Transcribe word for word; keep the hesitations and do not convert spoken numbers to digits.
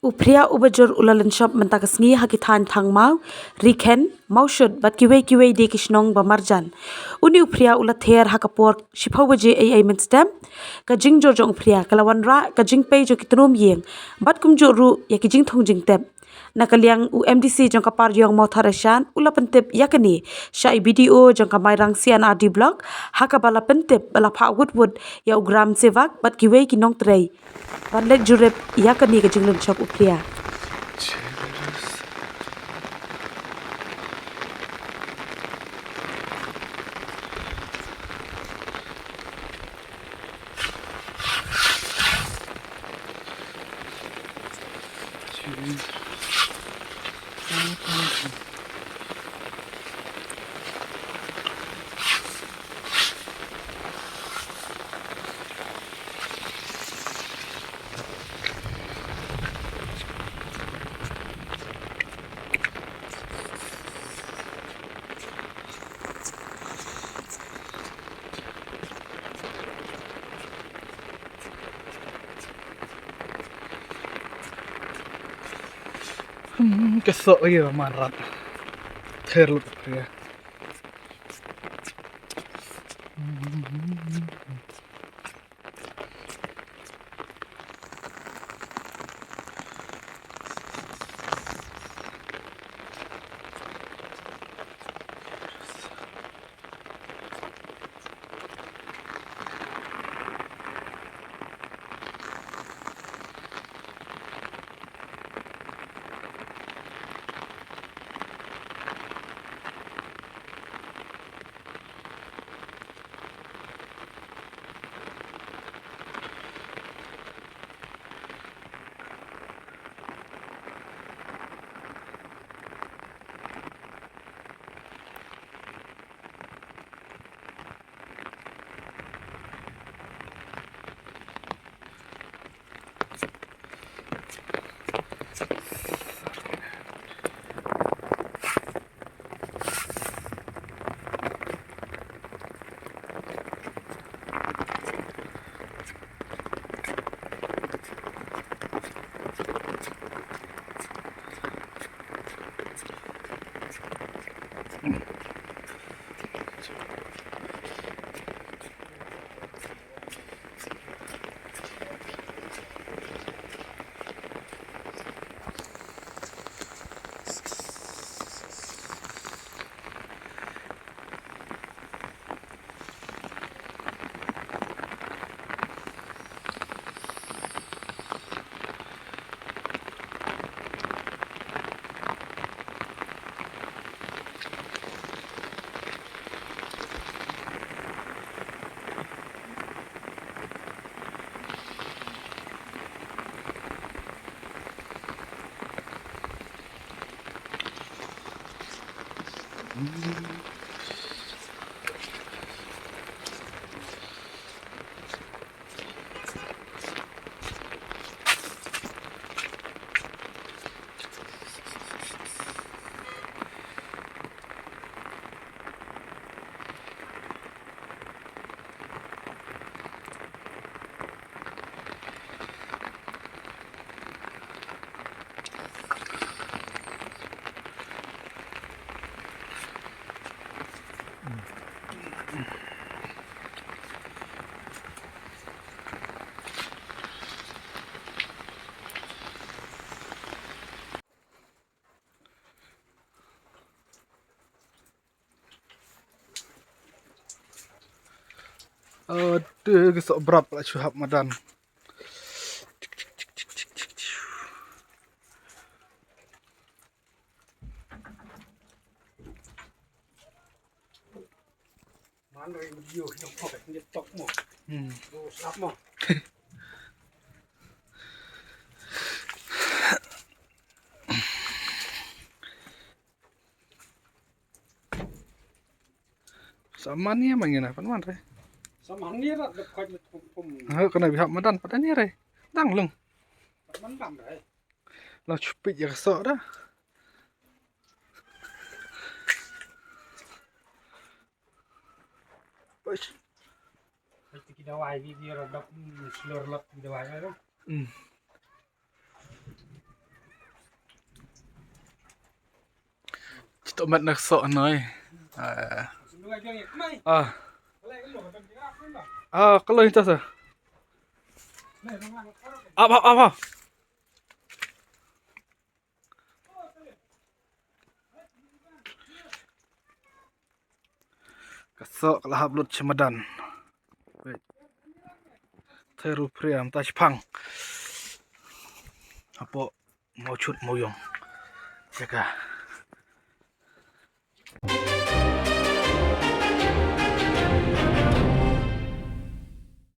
U phria uba jur u la lynshop mynta ka sngi ha ki thaiñ Thangmaw, Rikhen, Mawshut bad kiwei kiwei de ki shnong ba marjan. Une u phria u la ther ha ka por shiphew baje eiei mynstep. Ka jingjur jong u phria ka la wanrah ka jingpei jong ki tnum ïing bad kumjuh ruh ïa ki jingthung jingtep. Na ka liang u M D C jong ka Par Ïong Mawthadraishan u la pyntip ïa kane sha i B D O jong ka Mairang C and R D Block, ha kaba la pyntip ba la phah wut wut ïa u Gram Sevak bad kiwei ki nongtrei ban leit jurip ïa kane ka jinglynshop u phria. Hmm, ka soh ïa marat. Ther lut ïa. Aduh, ka soh brat pala shu hap madan. Man ring video, video kok, video tok mo. Hmm. Video slap mo. Saman ïa ma ngi na, pan man re. Saman ïa rat dep khaj met pum pum. Ha, kana bihap madan, padan ïa re. Dang lung. Pan man dang re. La chupit ïa ka soh da. Bas. Ki dawai, ki, ki rat dap, mm, slur lat ki dawai, kan? Hmm. To met na ksoh noi. Ah. Ah. Ah, kalau itu sa. Ap, ap, ap, ap. Ka soh ka la hap lut sha madan. Wait. Te ruh phria mynta shipang. Hapoh Mawchut Mawiong. Jaka.